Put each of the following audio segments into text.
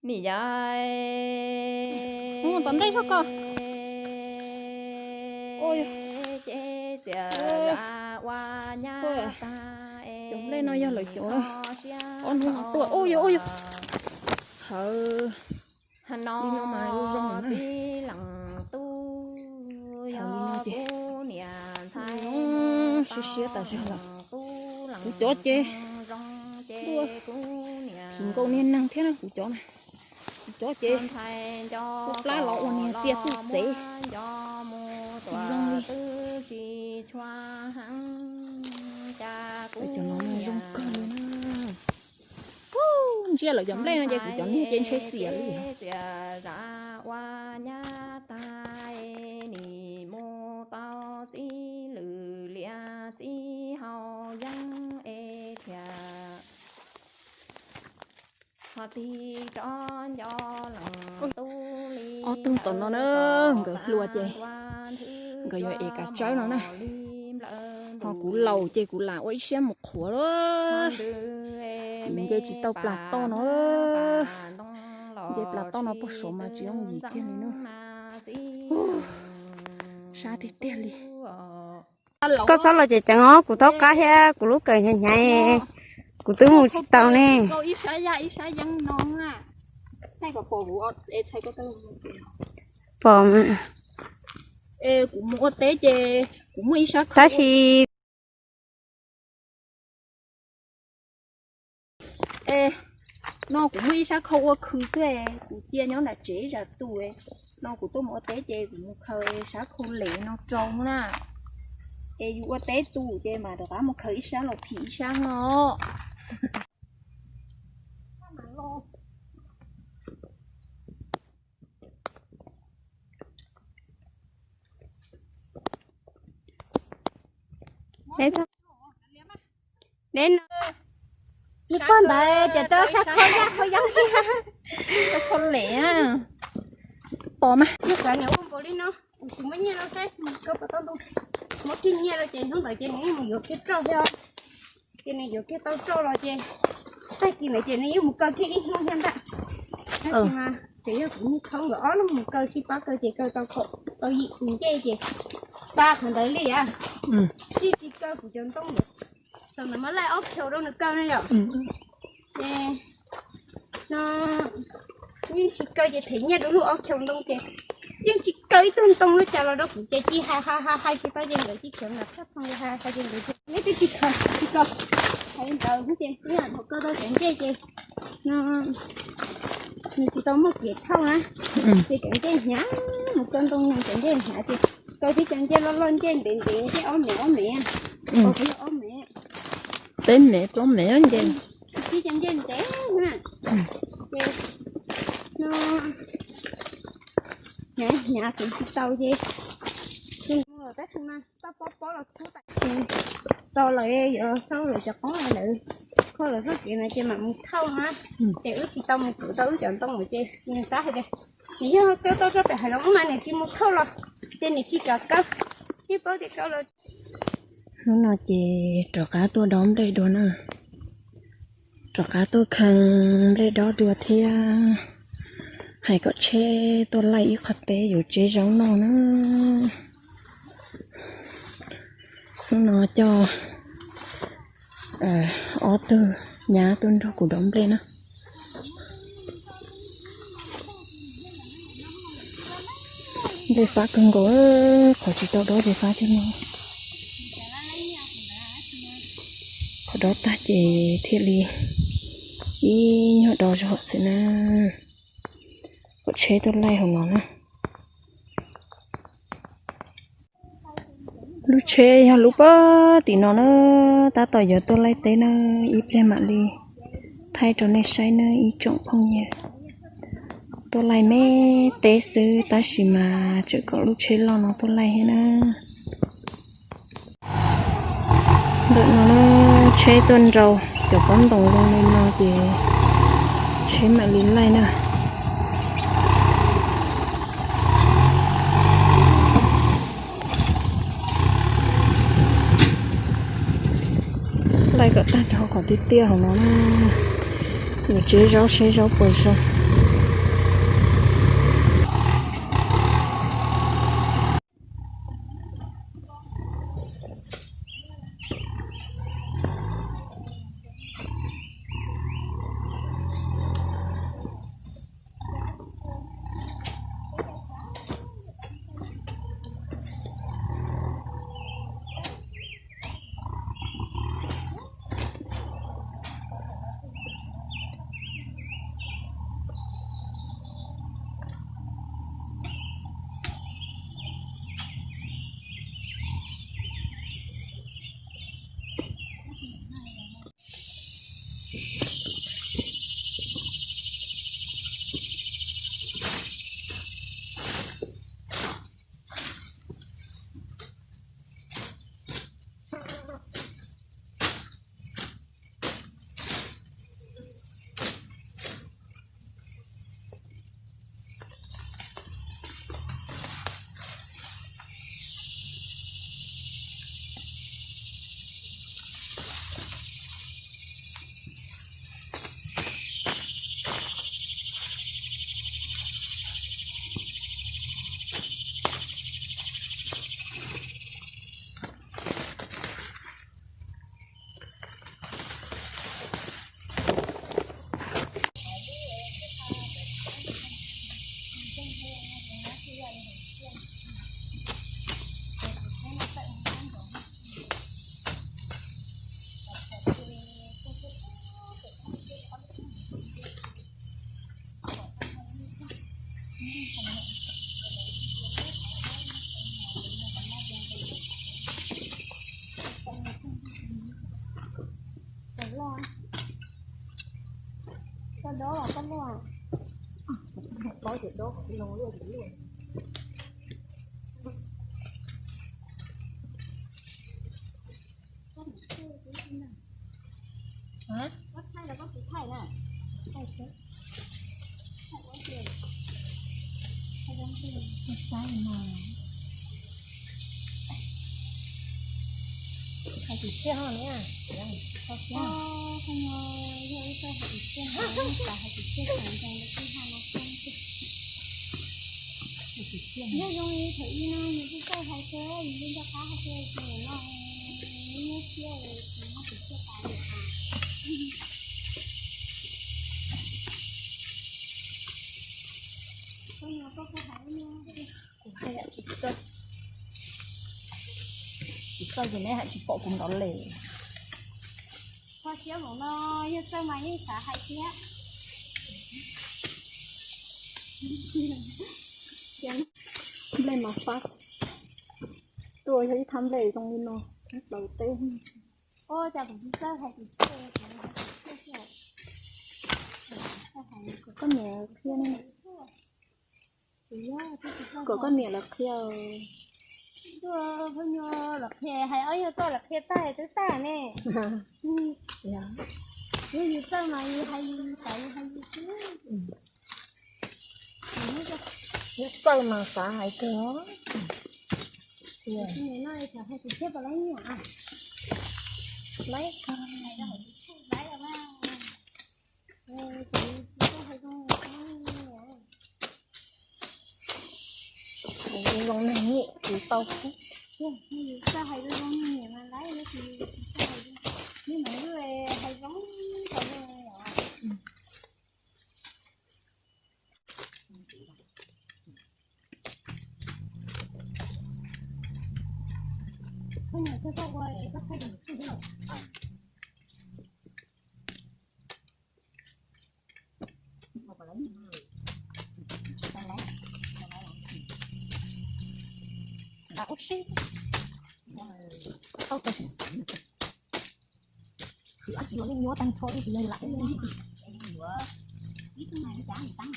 Nim yog tom ntej zog ko. Cov nplej no yog lawv cov ob hnub no tuaj. Ua yog, ua yog. Txhawv li no mas zoo na. Txhawv li no ces siab siab tas zog lawm. Kuv cov ces tuaj tsis nkaus niag neeg thiab na kuv cov na. Kuv cov ces ua plab los ua niag txiaj txuj txev. Zoo li cov no mas zoo kawg li na. Ntsiab lawv cov nplej no ces kuv cov niag ces ntshe xiam li. Ob tug tom no na, nkawd hluas ces nkawd yuav ev kav tsawb no na. Ho kuv laus ces kuv lam ua ib siab mus qhuav lawm. Nce tsis tau plas toj no. Nce plas toj no pog saud mas tsis yooj yim kiag li na. Sab tiag tiag li. Koj txhob los ceev ceev os, kuv thaub qab thiab kuv lub kawm hnyav hnyav, kuv twb mus tsis tau ne. Pom mas. Tab sis no kuv muaj ib sab khau ua khw xwb, kuv cia nyob nram tsev zam tus. No kuv tuaj mus ua teb ces kuv mus khaws sab khau lev no rau na. Es yus ua teb tus ces mam rov qab mus khaws ib sab los phim ib sab no. Nws pog ntawd ces tau sab khau yaj khau yaj, khau lev. Pom mas. Ua npaum li no, kuv tsis muaj nyiaj los saib koj puas tau ntau. Muaj kiag nyiaj los ces hnub ntawd ces nws yeej mus yuav kiag roj thiab. Ces nws yuav kiag tau roj los ces tag kis ntawd ces nws yeej mus kaw kiag ib hnub thiab ntag. Tab sis mas ces yog kuv niag thaub nkawd ob leeg mus kaw sib pab kaw ces kaw tau kaum tau yim tus ncej ces tag qhov ntawd li a. Tsis tsis kaw kuv cov ntoo ntawd, thaum ntawd muab laij ob khiaus rau nws kaw na yom. Ces no yeej tsis kaw ces them nyiaj rau lub ob khiaus ntoo ces yeej tsis kaw ib tug ntoo lub cas los rau kuv ces cia hais hais hais tsis tau ces nkawd cia khiav nram thaj thoo hais hais ces nkawd cia neb twb tsis khaws tsis kaw. Hais li ntawd xwb ces ib yam thaum kaw tau cov ncej ces no nws tsis tau muaj kev thauj na, ces cov ncej hnyav, mus kaw ntoo no cov ncej hnyav ces kaw tib cov ncej loj loj ncej ntev ntev ncej ob mev ob mev, ob mev, peb mev plaub mev ncej, tib cov ncej ntev na, ces no hnyav hnyav kuv tsis tau ces tab sis mas tau pob pob los khub tas, tau lawv yuav xauj lawv cov qoob lawv kho lawv txoj kev no ces mam mus thauj na, ces wb tsis tau mus kwv tau wb cov ntoo ces nws xav hais tias nws yog kaw tau rau pem hav zoov mas nws tsis mus thauj los ces nws tsis kam kaw, yeej paub tias kaw los. Hnub no ces rov qab tuaj dob nplej dua na, rov qab tuaj kheej nplej dob dua thiab hais kom tsheb tuaj laij ib qho teb yuav tseb zaub noj na. Hnub no coj ob tug nyab tuaj nrog kuv dob nplej na. Nplej fab kawg nkaus, qhov tsis tau dob ces fab cog no. Qhov dob tag ces thiaj li ib nyuag do zog xwb na. Kom tsheb tuaj laij hauv no na. Lub tsheb yog lub pog tim no na, tab tom yuav tuaj laij teb na, ib pliag mam li thaij rau nej saib na ib tsoom phooj ywg. Tuaj laij me teb xwb tab sis mas tseem kom lub tsheb loj no tuaj laij thiab na. Ntawm no na, tsheb tuaj nrau cov pob ntoos zoo li no ces tsheb mam li laij na. Laij kom tag nrho qhov tiaj tiaj hauv no na, yuav tseb zaub seb zaub puas zoo. Koj dob los koj luaj. Dob ces dob, no luaj ces luaj. Hab? Koj thaij los koj tsis thaij na? Thaij xwb. Thaij ua tiag. Thaij zoo tiag. Thaij saib no. Hais tsis txiaj ho niam. Thaij txiaj. Koj no yog ib txoj hais tsis txiaj ho, xav hais tsis txiaj thaum ntawd lawv kuj hais los xyoo tiag. Hais tsis txiaj. Yog zoo li thaum ub no nws kuj txawj hais xwb, nws li nco qab hais xwb, ces no nws nyuaj siab, nws hais tsis txiaj tas li. Koj no koj kuj hais ib nyuag. Kuv hais yam tsis txawj, tsis txawj ces neb hais tsis pom kuv ntov les. Kho siab npaum no, yog txawj mas yeej xav hais thiab. Nplej mas fab, tuaj yog ib thaj nplej zoo li no, plaws teb. Ua cas kuv tsis txawj hais tsis txiaj, kuv hais tsis txiaj xwb. Kom koj niam qhia ne. Kom koj niam lawv qhia. Tuaj phooj ywg los qhia, hais ob nyuag txoj los qhia tag twb tag ne. Yog yus txawj mas yus hais yus xav yus hais yus xwb. Yus txawj mas xav hais kawg. Yus no hais tsis txiaj puas laib nyiam? Laib, laib. Zoo neeg nyiam kuv tau xwb. Txawj hais zoo zoo nyiam mas laib, yog tsis txawj hais zoo, nej mas hais zoo tau zoo os. Khwv ob tug los yeej nyuaj tag nrho li, lam ib tug ib tug na li cas li tau.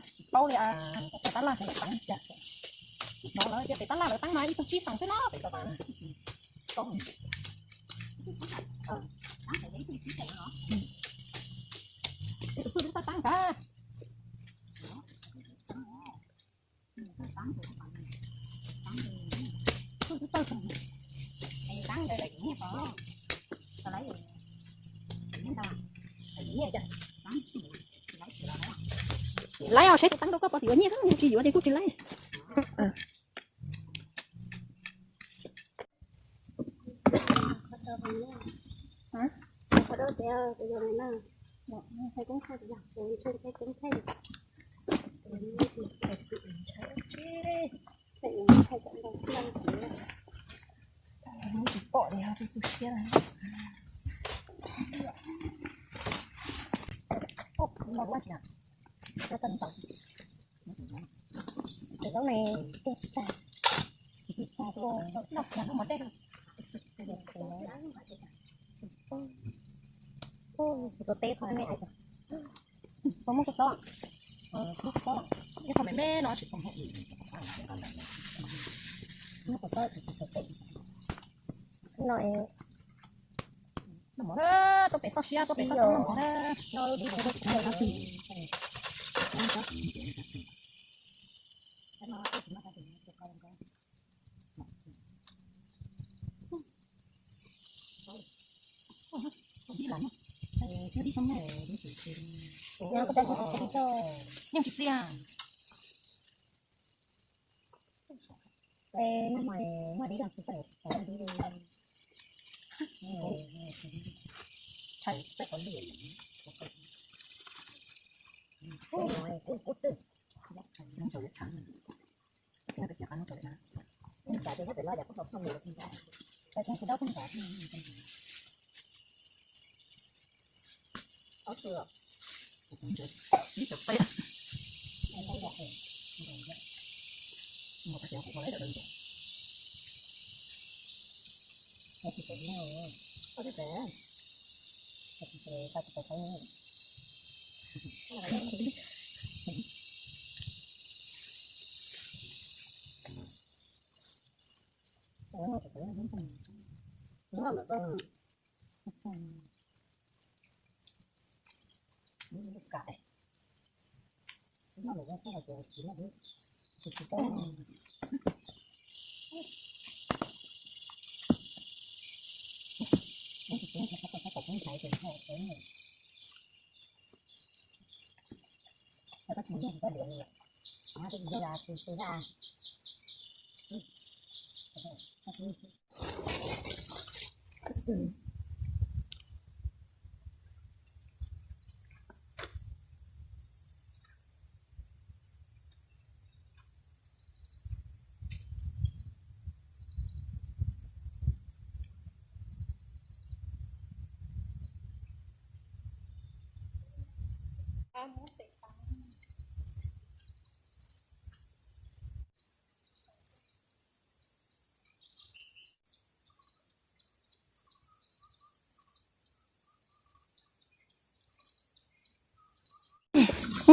Tsis paub li, pem tab laj lawv teeb cas. Hnov lawv tias pem tab laj lawv teeb mas ib tug tsib xees xwb no pem xav tas. Tus pwj lub taj teeb ntag. Laib os, saib tus teeb rau koj pov tsis yuav nyiaj, yog tsis yuav ces kuj tsis laib. Tsis pom li, tu siab. Tus zaub ne, tus tag, tus tag, tus tag, tus tag, tus tag. Tus teb qhov me, qhov muab kua txob, ib qho me me no tsis pom. Muab kua txob, no es, no mov, tuaj pem toj siab, tuaj pem toj siab no mov. Yeej tsis txiaj.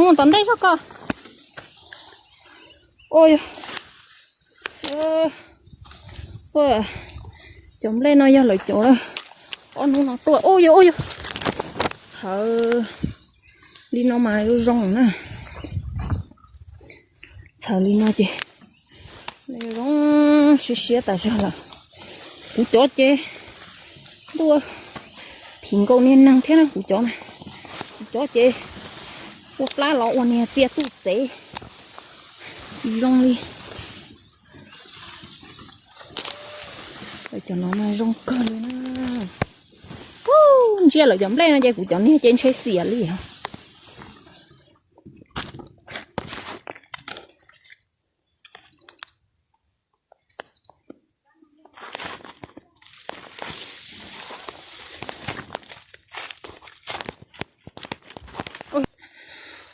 Mus tom ntej zog ko. Ua, ua, cov nplej no yog lawv cov ob hnub no tuaj. Ua yog, ua yog, txhawv li no mas zoo na. Txhawv li no ces zoo siab siab tas zog lawm. Kuv cov ces ntuj, phim nkaus niag neeg thiab na kuv cov na. Kuv cov ces ua plab los ua niag txia txuj txev tsis zoo li. Lawv cov no mas zoo kawg li na. Ntsia lawv cov nplej no ces kuv cov niag ces ntshe xiam li os.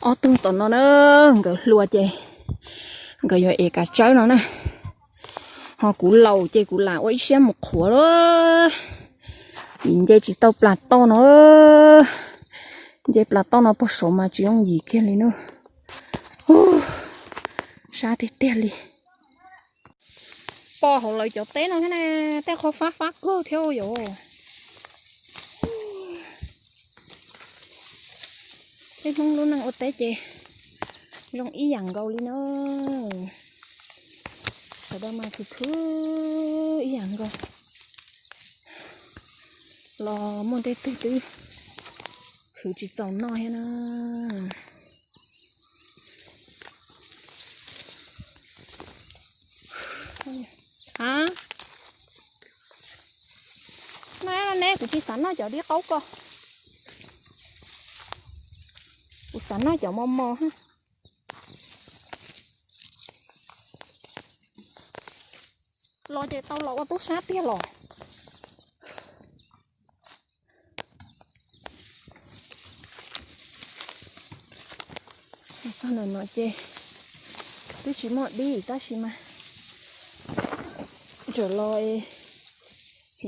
Ob tug tom no na, nkawd hluas ces nkawd yuav ev kav tsawb no na. Ho kuv laus ces kuv lam ua ib siab mus qhuav lawm. Vim nce tsis tau plas toj no. Nce plas toj no puag saud mas tsis yooj yim kiag li na. Sab tiag tiag li. Pom hauv lawv cov teb no thiab ne, tej qhov fab fab kawg thiab yom. Tej Hmoob lub neej ua teb ces zoo ib yam nkaus li na. Sawv daws mas khwv khwv ib yam nkaus. Los muaj tej twg twb khwv tsis txaus noj thiab na. A, no ne kuv tsis xav noj cov dib qaub ko. Kuv xav noj cov mos mos. Los ces tau los ua tub sab tiag los. Txog ntawm no ces twb tsis muaj dib tab sis mas tseem los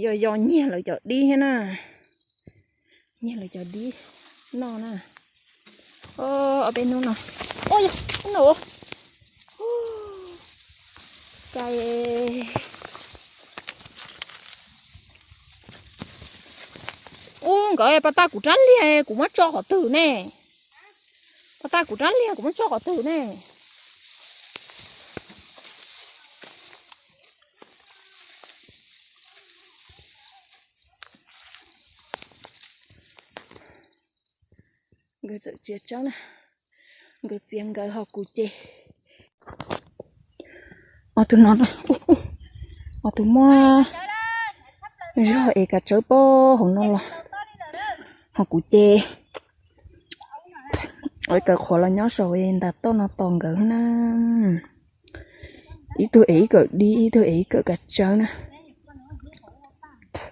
yos yos nyiag lawv cov dib thiab na. Nyiag lawv cov dib noj na. Ob peb hnub no, ua yog no, cai. Ub, nkawd pas tas kuv rab liag kuv muab tso qhov twg ne? Pas tas kuv rab liag kuv muab tso qhov twg ne? Nkawd txawm txiav tsawb na, nkawd txiav nkawd ho kuv ces. Ob tug no, ob tug muab zog es kav tsawb pab hauv no los ho kuv ces. Ua ib kawm qhuav los nyob saum ntas toj no tos nkawd na. Ib tug es ib kawm dib, ib tug es ib kawm kav tsawb na.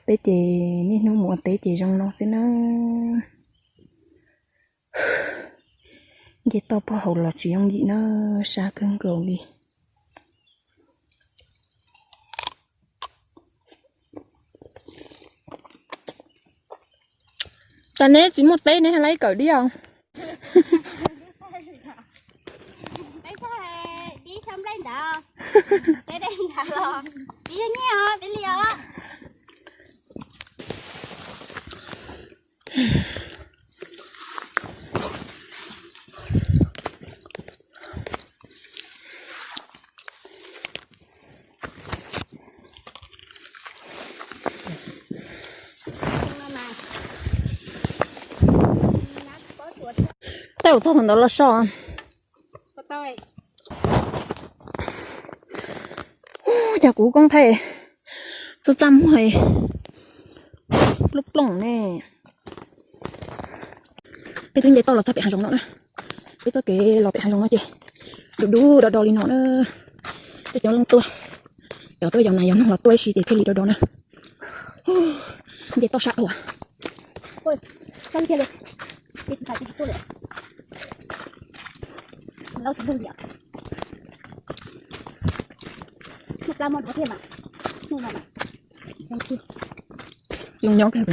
Peb ces niaj hnub mus ua teb ces zoo no xwb na. Nce toj pab hauv los tsis yooj yim na, sab kawg nkaus li. Cas neb tsis muaj teb neb hais lawv ib kawm dib os? Peb txhob dib sab nplej ntawd, peb dej ntawd los tsis yog nyiaj os, peb li os. Tej zaum txog thaum ntawd los so. Cas kuv koob thaij txaj txaj muag plooj plooj ne. Peb twb nce toj los txog pem hav zoov no na. Peb txoj kev los pem hav zoov no ces dub dub do do li no na. Cov cov leej tuaj, cov tuaj yos nas yos noog los tuaj ib si ces thiaj li do do na. Nce toj sab dhau. Zoo nyob kawg.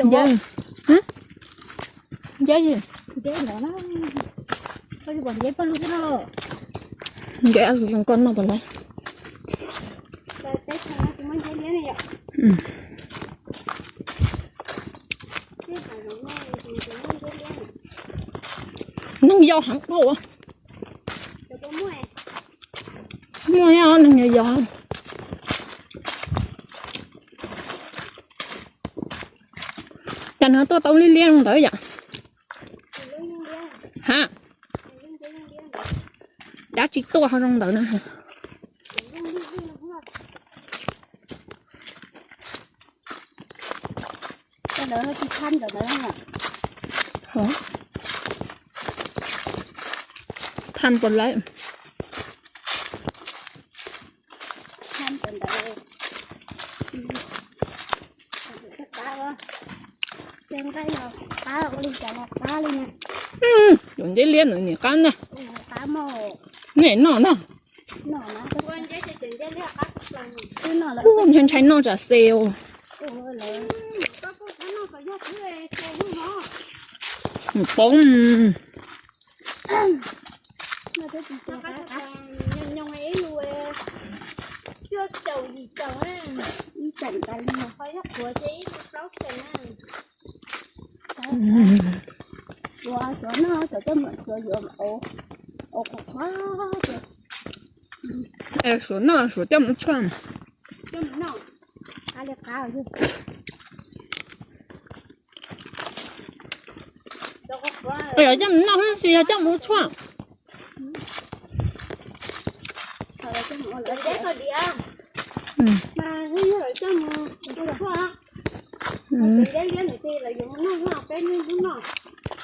Nce, nce, nce, nce zoo koj noj puas lawv. Neeg yos heev dhau. Muaj nyob neeg yos yos. Cas nws tuaj tau liab liab ntawd yom? Ha, dab tsi tuaj ho zoo ntawd na. Than puas lawv. Cov nceb liab ntawd nim qab na. Nej noj na. Kuv ntshai ntshai noj tsam xeos. Poob. Suav noj suav coj mus tshuaj. Coj mus noj xwb tsis yog coj mus ua tshuaj.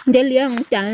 Nceb liab cas.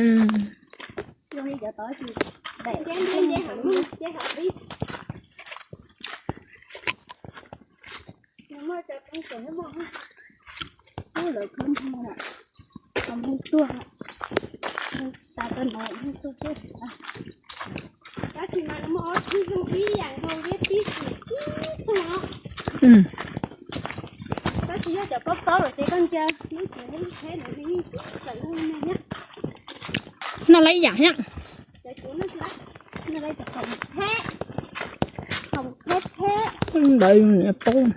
Noj lawm ib yam thiab. Ntawd poob.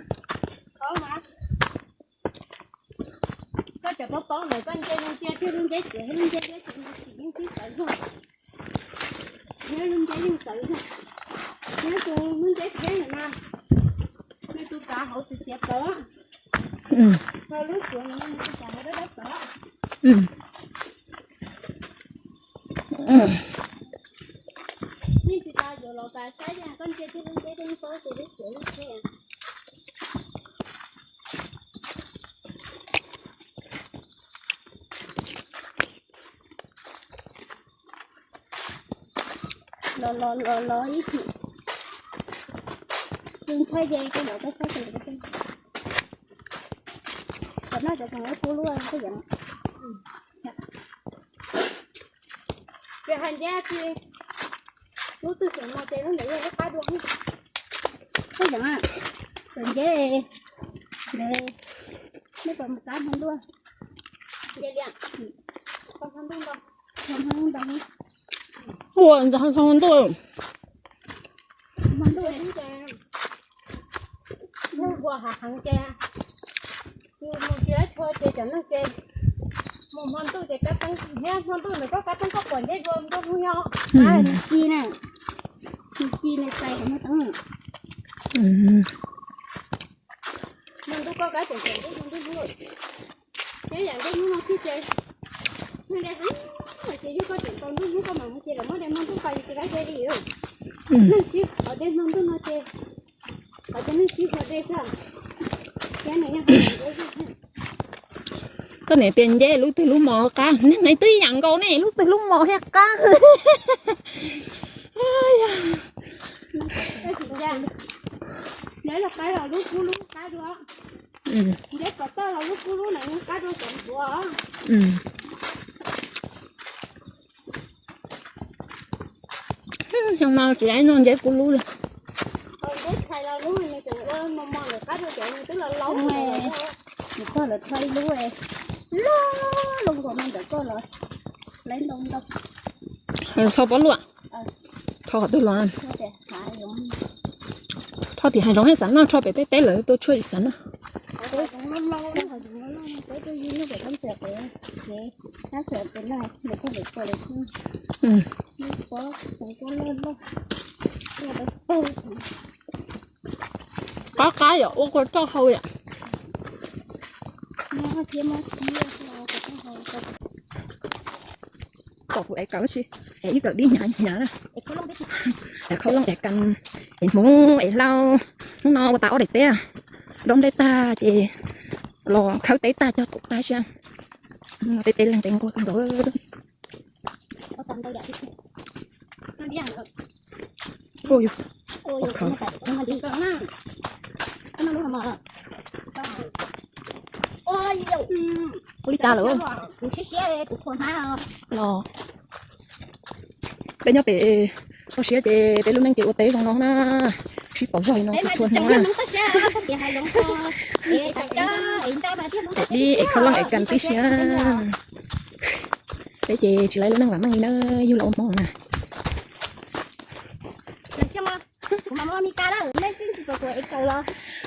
Koj cov poob poob ntawd koj nce zoo cia thiaj lub nceb txiav thiab lub nceb liab txiav no tsis yeej tib tawv zog. Nyob lub nceb yeej tawv zog. Nyob tus lub nceb txiav ntawm no, nws tus kav hauv txiav txiav tawv. Ho lub tsuav no nws tus kav hauv dawb dawb tawv. Nej tsis tas yuav los tas saib koj nce thiab lub nceb thiab paub tus lub tsuav lub tsheb. Los los los los ib chim. Tus ntshai ces tus los koj saib tus los koj saib. Cov no cov tseem ib pub lub koj yeem. Ces hais nceb tsis, lub twg tseem no ces lub ntawd yog lub qab dua. Koj yeem, tseem nceb, nceb, Ua ntxog hmo ntuj. Ua hav heev ces mus tsis laib tshua ces cov neeg ces mus hmo ntuj ces kab teeb, hmo ntuj ntawd koj kab teeb koj pom nceb dua nruab hnub nyob. Ci na, ci na, txais hmo teeb. Hmo ntuj koj kab tseem tseem nruab hnub nruab hnub. Ces yam nruab hnub no thiab ces neeg de heev, ces yog koj tseem tau nruab hnub koj mam mus ces lawv muab de hmo ntuj ko yus tsis laib de li. Neeg sib qhov de hmo ntuj no ces qhov cov neeg sib qhov de xwb. Ces nws yog Koj niam tias nceb lub twg lub mos qab, neeg twb yam nkaus ne, lub twg lub mos thiaj qab. Lawv los qab los lub kub lub qab dua. Nceb pov toj los lub kub lub na yeej qab dua cov npua. Xyoo no tsis laib noj nceb kub lub li. Nceb tshais los lub nws tseem ua mos mos ntawm qab dua cov nws twb los laub. Nws koj lawv tshua ib lub loj loj nkaus no ntawm koj los laib ntau ntau. Tho pob luam. Tho qhov twg los? Tho tim hav zoov xav noj, tho pem teb teb lawv tua tshuaj tsis xav noj. Qab qab yom, ua kua roj hau yom. Kom kuv ev kawm tsi, ev ib kawm dib hnyav hnyav na. Ev khaub looj ev kas, ev hmuv ev hlau. Hnub no ua tas ob daim teb, dob nplej tag ces los khawb teb tag cog teb tag siab. Hnub no peb peb leeg peb nquag kawg nkaus. Ua li cas lawm? Los peb nyob pem toj siab ces peb lub neej ces ua teb zoo no na, sib pauv zog li no txhua txhua hnub na. Ev dib ev khaub looj ev kas tib siab. Peb ces tsis laib lub neej vam meej li na, yug los ua Hmoob na.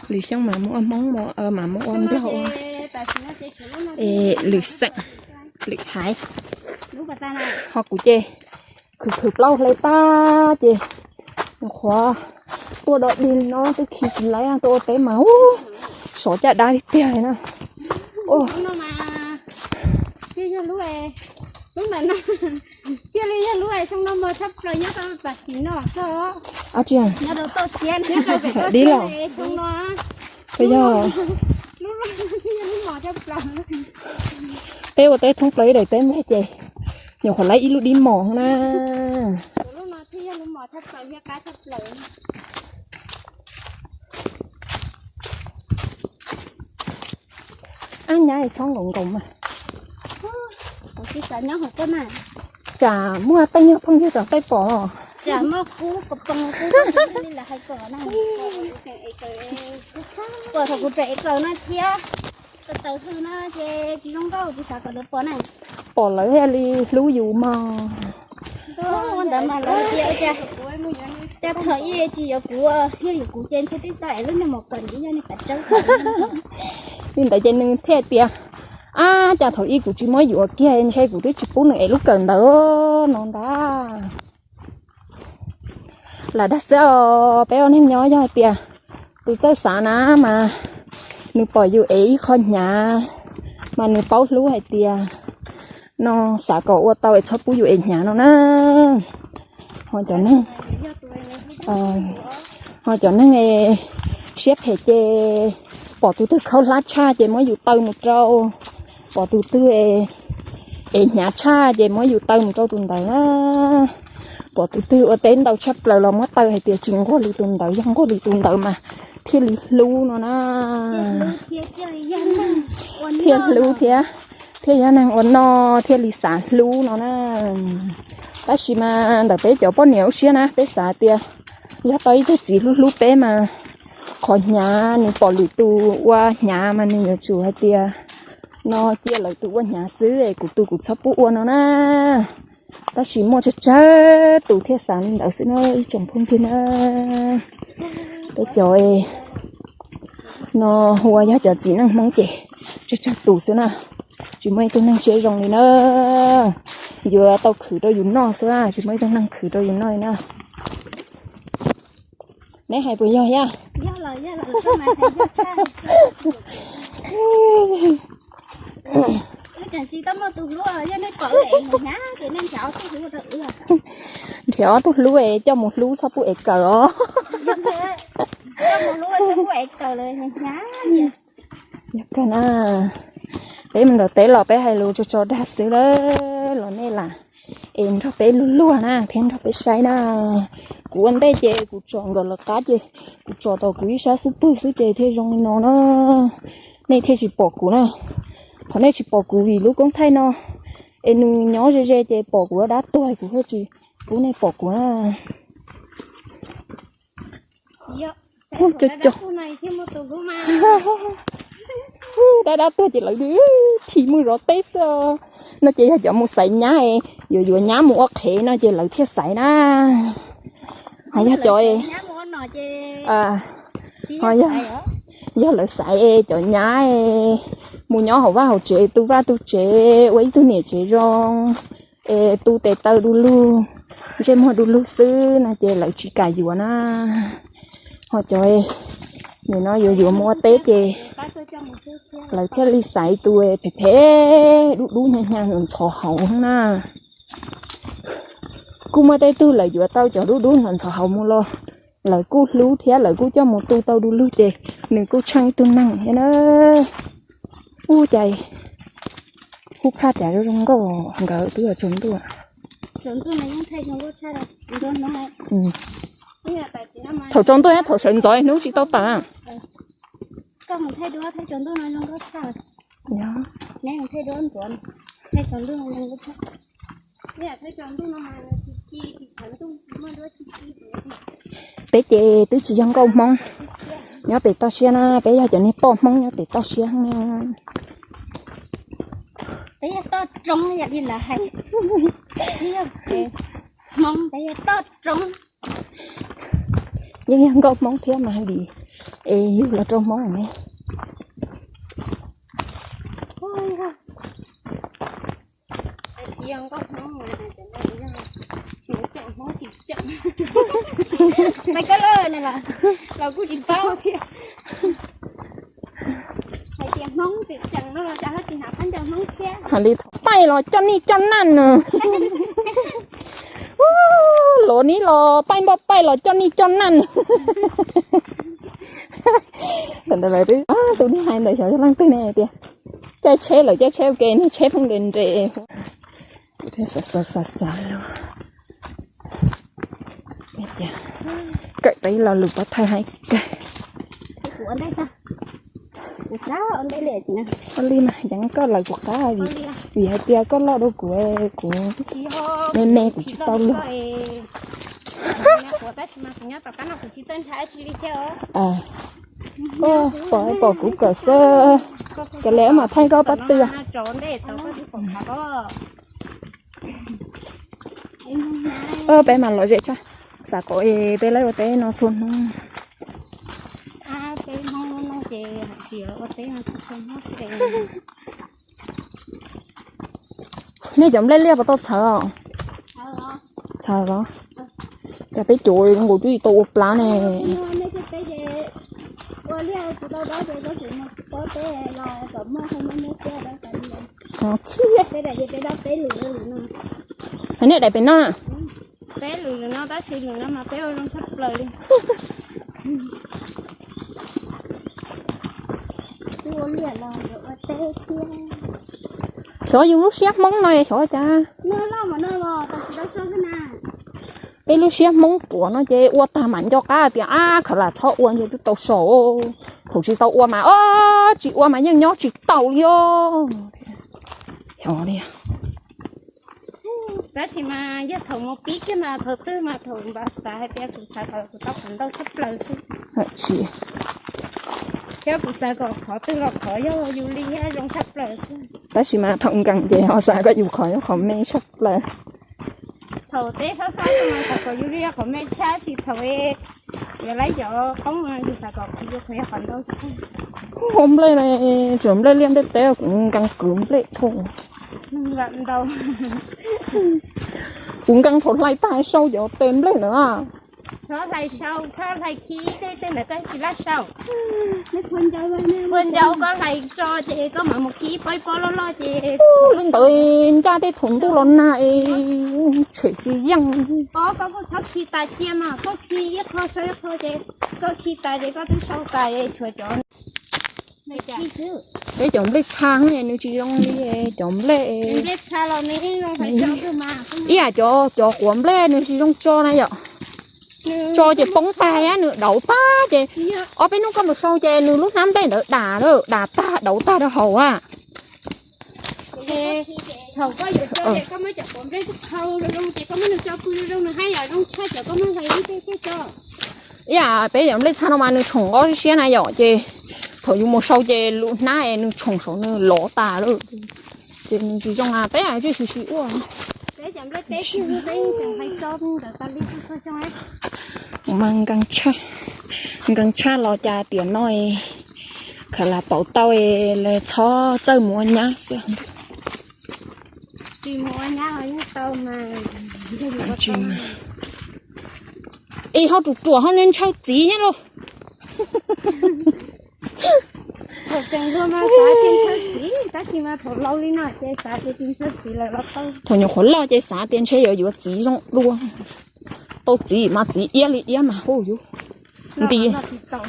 Lwm xyoo mas mus ua Hmoob, mas mus ua Nplog, lwm xeem, lwm haiv. Ho kuv ces khwv khwv plaub hle tag ces nyuam qhuav tuaj do dig no twb khi tsis laib, tuaj ua teb mas sov caj dab li tiag li na. Thiaj li yog lub xyoo no mos tshaj plaws nyob rau tam sim no xwb. Nyob rau toj siab, nyob rau pem toj siab xyoo no. Yog lub no thiaj yog lub mos tshaj plaws. Peb ua teb thoob plaws ib daim teb nplej ces nyuam qhuav laib ib lub dib mos na. Lub no thiaj yog lub mos tshaj plaws, yog qab tshaj plaws. Ab nyab txhob nkaum nkaus mas. Tsam muaj tej nyuag phooj ywg tom tej pom. Tsam muaj kub ko poo kub li lawv hais kom na. Pom thaum kuv tseem ev kawm no thiab, ko taw hws no ces tsis zoo nkauj, kuv xav kom lawv pom na. Pom lawv thiaj li hlub yus mog. Ntawd mas lawv tias cas thaum ub tsis yuav kuv, yog yuav kuv ces ntshe twb xav ev lub niag mos kawm ntawd yog niag kav tsawb. Li ntawd ces nws thiaj tias, ab cas thaum ub kuv tsis muab yus ua kiag ntshe kuv twb tsis pub nws ev lub kawm ntawd no ntag. Lam dag xwb os, peb ua neeg nyob yog hais tias tus txawj xav na mas nws pom yus ev ib qho hnyav mas nws paub hlub hais tias no xav kom ua tau es txhob pub yus ev hnyav no na. Ho cov neeg, ho cov neeg siab phem ces pom tus twg khaub hlab tshaj ces muab yus taw mus rau, pom tus twg ev hnyav tshaj ces muab yus taw mus rau tus ntawd na. Pom tus twg ua teb ntau tshaj plaws los muab taw hais tias tsis nquag li tus ntawd, yog nquag li tus ntawd mas thiaj li hlub no na. Thiaj hlub thiab, thiaj yog neeg ua noj thiaj li xav hlub no na. Tab sis mas ntawm peb cov poj niam lub siab na, peb xav tias yog tau ib tug txiv hlub hlub peb mas qhov hnyav, nws pom lwm tus ua hnyav mas nws yuav tsum hais tias no cia lawv tus ua hnyav xwb es kuv tus kuv txhob pub ua no na. Tab sis muaj tsawg tsawg tus thiaj xav li ntawd xwb na ib tsoom phooj ywg na. Peb cov no hu ua yog cov txiv neej Hmoob ces tsawg tsawg tus xwb na, tsis muaj ib tug neeg siab zoo li na. Yuav tau khwv rau yus noj xwb, tsis muaj ib tug neeg khwv rau yus noj li na. Neb hais puas yog thiab? Nrhiav ob tug hlub es coj mus hlub txhob pub ev kaws os. Yog kawg na, peb mus nram teb los peb hais lus tso tso dag xwb lawm los nej lam es nrog peb luag luag na thiab nrog peb saib na. Kuv ua ntej ces kuv tsom nkawd lawv qab ces kuv tsom tau kuv ib sab xub pwg xwb ces thiaj zoo li no na. Nej thiaj tsis pom kuv na. Qhov nej tsis pom kuv vim lub koob thaij no es nws nyob ze ze ces pom kuv dab tuag kuv thiaj tsis pub nej pom kuv na. Dab dab tuag ces lawv phim mus zov teb xwb. No ces yog cov mus xaiv nyab, yuav yuav nyab mus ua qhev no ces lawv thiaj xaiv na. Ho yog cov, ho yog lawv xaiv cov nyab mus nyob hauv vaj hauv tsev tu vaj tu tsev ua ib tug niam tsev zoo es tu tes taw du lug, ntsej muag du lug xwb no ces lawv tsis kam yuav na. Ho cov nim no yuav yuav mus ua teb ces lawv thiaj li xaiv tus phem phem dub dub nyag nyag ntxhov hauv na. Kuj muaj tej tug lawv yuav tau cov dub dub ntxhov hauv mus los lawv kuj hlub thiab lawv kuj coj mus tu tau du lug ces nws kuj tsheej ib tug neeg thiab na. Ub, cas hu phaj cav zoo zoo nkauj, nkawd twb yog tsaus ntuj. Thaum tsaus ntuj, thaum sawv ntxov hnub tsis tau tawm. Peb ces twb tsis yog nkauj Hmoob, nyob pem toj siab na, peb yog cov niag poj Hmoob nyob pem toj siab na. Peb yog toj roob yam li lawv hais, tsis yog Hmoob, peb yog toj roob. Yeej yog nkauj Hmoob thiab mas vim es yug los rau Hmoob ne. Tsis yog nkauj Hmoob mas cov no yog Hmoob tsis tseem. Mas koj lawm ne los, los kuj tsis paub thiab. Hais tias Hmoob tseem tseem no los cas ho tsis hnav phab ntsaws Hmoob thiab. Hais li thaum paib los coj nij coj naj no. Luav nib los paib npauj paib los coj nij coj naj no. Tus niag hais ntawd xyov yog leej twg ne tias caij tsheb lawm caij tsheb ua ke niag tsheb pheej nres nres. Kuv thiaj xav xav xav xav los, kawm tau ib lo lus pov thawj hais kawg. Ua li mas yeej koj lawv kuv qab vim, vim hais tias koj loj dua kuv, kuv me me kuv tsis tau luag. Pom pom kuv kawm xwb, kawm li mas thaij koj pab twg. Peb mas lom zem tshaj, xav kom peb laib ua teb no txhua hnub. Nej cov nplej liaj puas tau txhawv? Txhawv los? Cas peb cov zoo nkaus twb tsis tau ua plab ne. Hais nej daim pem no. Peb lwm no tab sis lwm no mas peb ua zoo tshaj plaws li. Xyov yus lub siab Hmoob no xyov cas. Peb lub siab Hmoob ruam no ces ua tag mam nco qab tias ab khav lam txhob ua ntshe twb tau so. Thaum tsis tau ua mas, o, tsis ua mas yeej nyob tsis tau li os. Xyov li. Tab sis mas yog thaum mus pib kiag mas thaum twg mas thaum npaj xav hais tias kuv xav kom kuv tau qhov ntau tshaj plaws xwb. Tsis Thiab kuv xav kom qhov twg los qhov yog yus li thiab zoo tshaj plaws xwb. Tab sis mas thaum nkees ces ho xav kom yus qhov yog qhov me tshaj plaws. Thaum teb fab fab xwb mas xav kom yus li yog qhov me tshaj, tab sis thaum yuav laib cov qoob no yus xav kom yus qhov yog qhov ntau xwb. Ua nplej no, tsuas nplej liaj nplej teb, kuv nkees kwv nplej dhau. Ntau. Kuv nkees thaum hlais tag sau cov tes nplej ntawd na. Txhob hlais sau, txhob hlais khi tej, tej ntawd koj tsis laj sau. Ua ncauj koj hlais tso ces koj mam mus khi ib pob ib pob loj loj ces li ntawd ncaj tej thaum ntuj los nag es tshem tsis yeej. Pob koj kuj txhob khi tas cia mas, koj khi ib qho sau ib qho ces koj khi tas ces koj twb sau tas es tshuav cov Peb cov nplej txha nws tsis zoo li cov nplej, ib yam cov, cov quav nplej nws tsis zoo tso na yom. Tso ces poob tag, nws dauv tag ces ob peb hnub koj mus sau ces nws lub hnab nplej ntawd dam lawm, dam tag dauv tag rau hauv a. Ib yam peb cov nplej txha no mas nws tshoom nqo siab na yom, ces thaum yus mus sau ces lub hnab es nws tshoom saum nws lov tas lawm, ces nws tsis zoo a, peb tsis siv ua. Mas nkees tshaj los cas tiam no khaws lam pauv tau, txhob txawj mus ua nyab xwb. Es ho ruam ruam ho ntshaw txiv thiab lauj. Thaum nyuam qhuav loj ces xav tias ntshe yuav yuav txiv zoo dua. Tau txiv mas txiv iab li iab mas hu yus nti,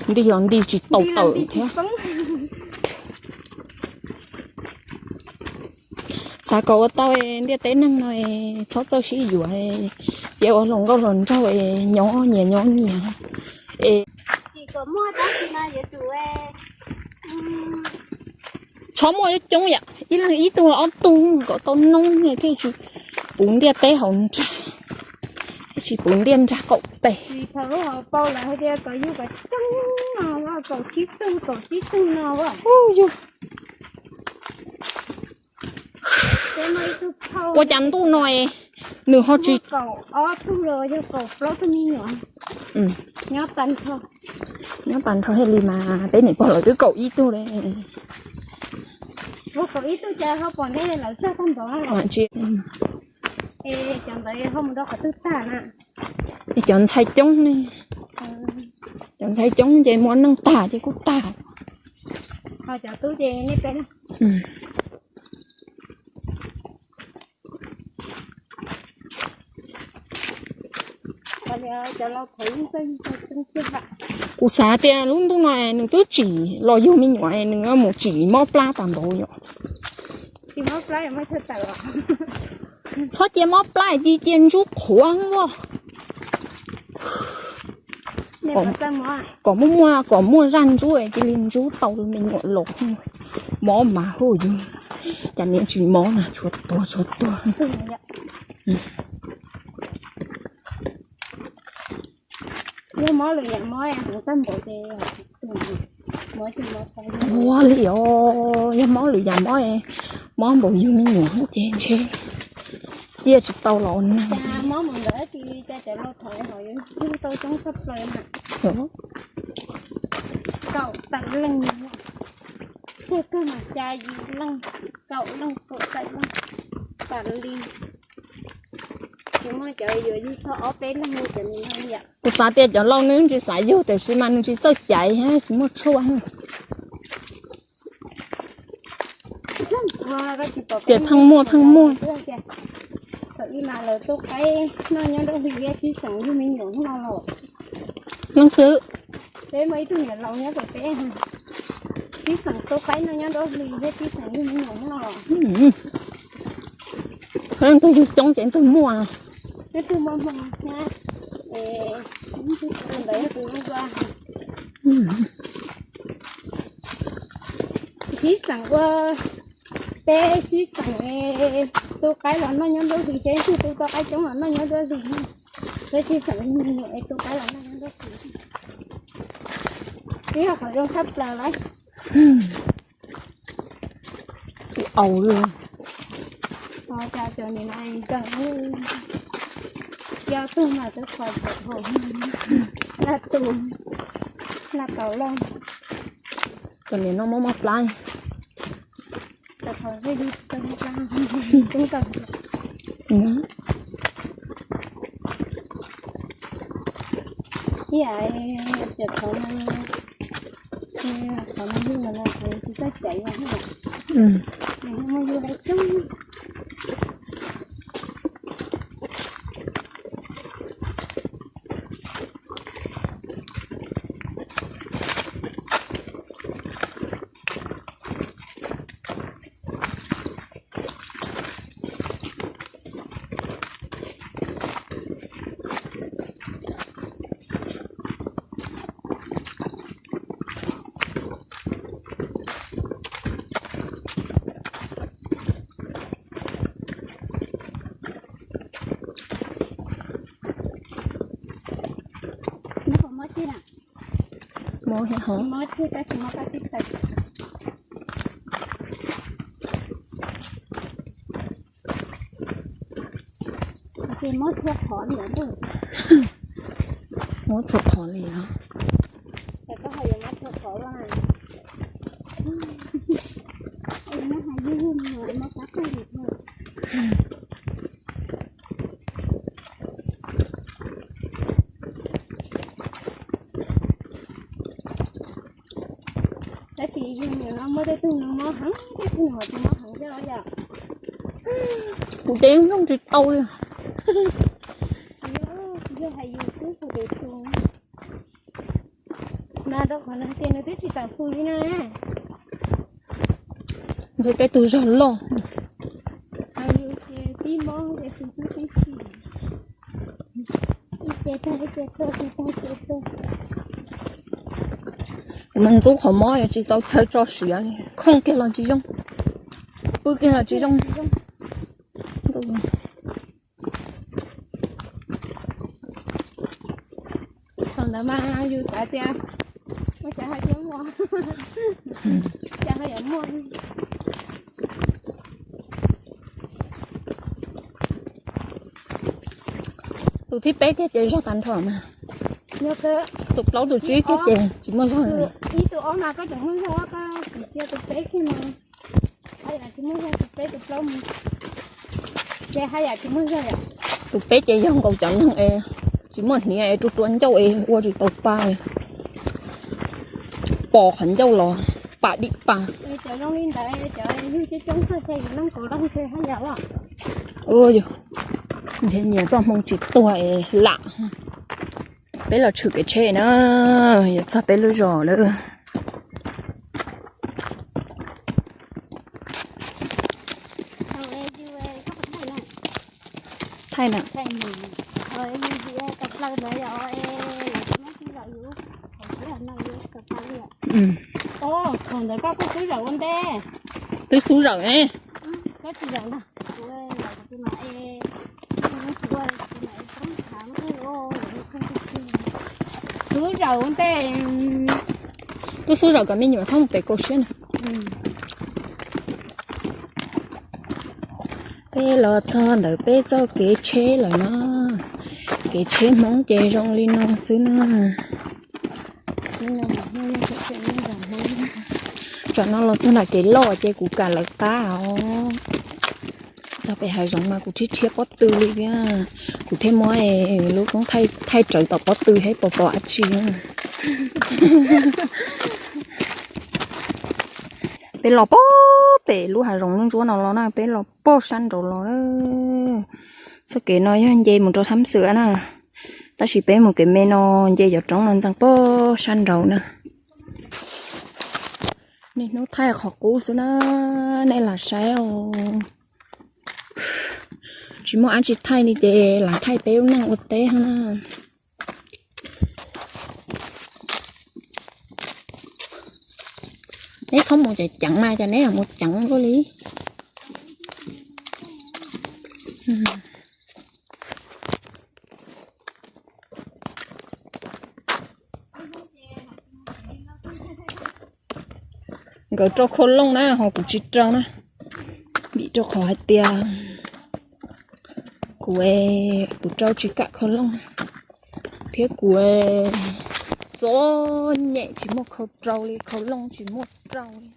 nti los nti tsis tau tawm thiab. Xav kom ua tau ntiaj teb neeg no txhob txawj sib yuav, ces ua hluas nkauj hluas nraug nyob nyias nyob nyias es txhob muaj coob yom, ib leeg ib tug ob tug kom tau noob thiaj tsis puv ntiaj teb hauv nrag, thiaj tsis puv ntiaj nrag qaum teb. Ua cas ntuj no nws ho tsis, nyob tag nrho thiaj li mas peb niam pog lawv twb kaum ib tug li. Cov ntxhais coob ne, cov ntxhais coob ces muaj neej tag ces kuj tag. Kuv xav tias lub ntuj no nws twb tsim los yug me nyuam, nws mus tsim mob plab tas npaum yom. Txhob cia mob plab, cia cia ntsub qhuav voj. Kom muaj muaj, kom muaj zaj ntsub cia li ntsub tau me nyuam los. Mob mas hu yus, cas niam tsis mob na, tshuav tuag tshuav tuag. Ua li os, yog mob lwm yam mob, mob npaum yug me nyuam ces ntshe cia tsis tau los neeg. Kuv xav tias cov laus nws tsis xav yug tiam sis mas nws tsis txawj caiv, tsis muaj tshuaj. Ces pheej muaj pheej muaj. Leej twg? Leej twg yug coob ces leej twg muaj. Sib xeem ua teb, sib xeem tu qaib los noj nyob nruab hlis, seb leej twg tu tau qaib coob los noj nyob nruab hlis. Peb sib xeem me nyuam es tu qaib los noj nyob nruab hlis. Ib qhov zoo tshaj plaws lawm. Tsis aus li. Ho cas cov nim no nkeeg, cov tug mas twb qhuav cov hauv, laj tus, laj tau loj. Cov nim no mob mob plab. Ib yam cov qhov no, qhov no yug no tsis txawj caiv yom, muaj yug dai tseeb. Mob thiab hov. Mob txhua qhov li os. Tab sis yus nim no muaj tej tug no mob heev, tej tug no tsis mob heev thiab los yom. Kuv ces yeej nplooj tsis tau li. Yog hais yus xwb kuv tus tus no rau qhov nws tias nws twb tsis tawm hws li na. Ntshe tej tug zog loj. Hais yus ces tib mob ces tus twb tib si. Ib ce tag ib ce tuaj, ib ce tag ib ce tuaj. Kuv mus ntxub qhov mob yuav tsis tau chaw tso siav, khooj kiag los tsis zoo, pw kiag los tsis zoo. Thaum ntawd mas yus xav tias ua cas ho yuav muaj, cas ho yuav muaj. Tus thib peb kiag ces zog tag nrho mas. Tus plaub tus tsib kiag ces tsis muaj zog. Ib tus ob mas koj tseem muaj zog, koj tseem cia tus peb kiag no. Haj yam tsis muaj zog, tus peb tus plaub mus. Ces haj yam tsis muaj zog yom. Tus peb ces yog nkaus cov neeg es tsis muaj hniav es rua rua ncauj es ua tsis tau pa li. Pos qhov ncauj los pa dim pa. Cov zoo li ntawd cov yug coob coob txog ces yus leej kaus loj ntshe haj yam los. Ntshe nyias txoj hmoo tsis tuag es lam. Peb los tshwm kev tsheb na, yuav txog peb lub zos lawm. Thaij na. Thaum ntawd koj kuj xub zawm ua ntej. Twb xub zawm ne. Xub zawm ua ntej. Twb xub zawm kom me nyuam txhob mus pem kaum siab na. Peb los txog ntawm peb txoj kev tsheb lawm no. Kev tsheb Hmoob ces zoo li no xwb na. Tsam no los txog nram kev loj ces kuv kam lawv qab os. Txog pem hav zoov mas kuv rhiab rhiab pob tw li thiab. Kuv thiaj muab lub koob thaij rawv tom pob tw thiab pos pos dab tsi. Peb los pog pem lub hav zoov ntsuab ntsuab no los na, peb los pog sab nraud los. Txoj kev no yog nce mus rau Thab Xwm na, tab sis peb mus kev me no nce cov roob no ntxees pog sab nraud na. Niaj hnub thaij qhov qub xwb na, nej lam saib os. Tsis muaj dab tsi thaij li ces lam thaij peb lub neej ua teb na. Neb txhob mus ceev ceev mas, cas neb mus ceev luaj li. Nkawd rau khau looj na, ho kuv tsis rau na, vim rau qhov hais tias kuv, kuv rau tsis kam khau looj, thiab kuv txom nyem tsis muaj khau rau li, khau looj tsis muaj rau li.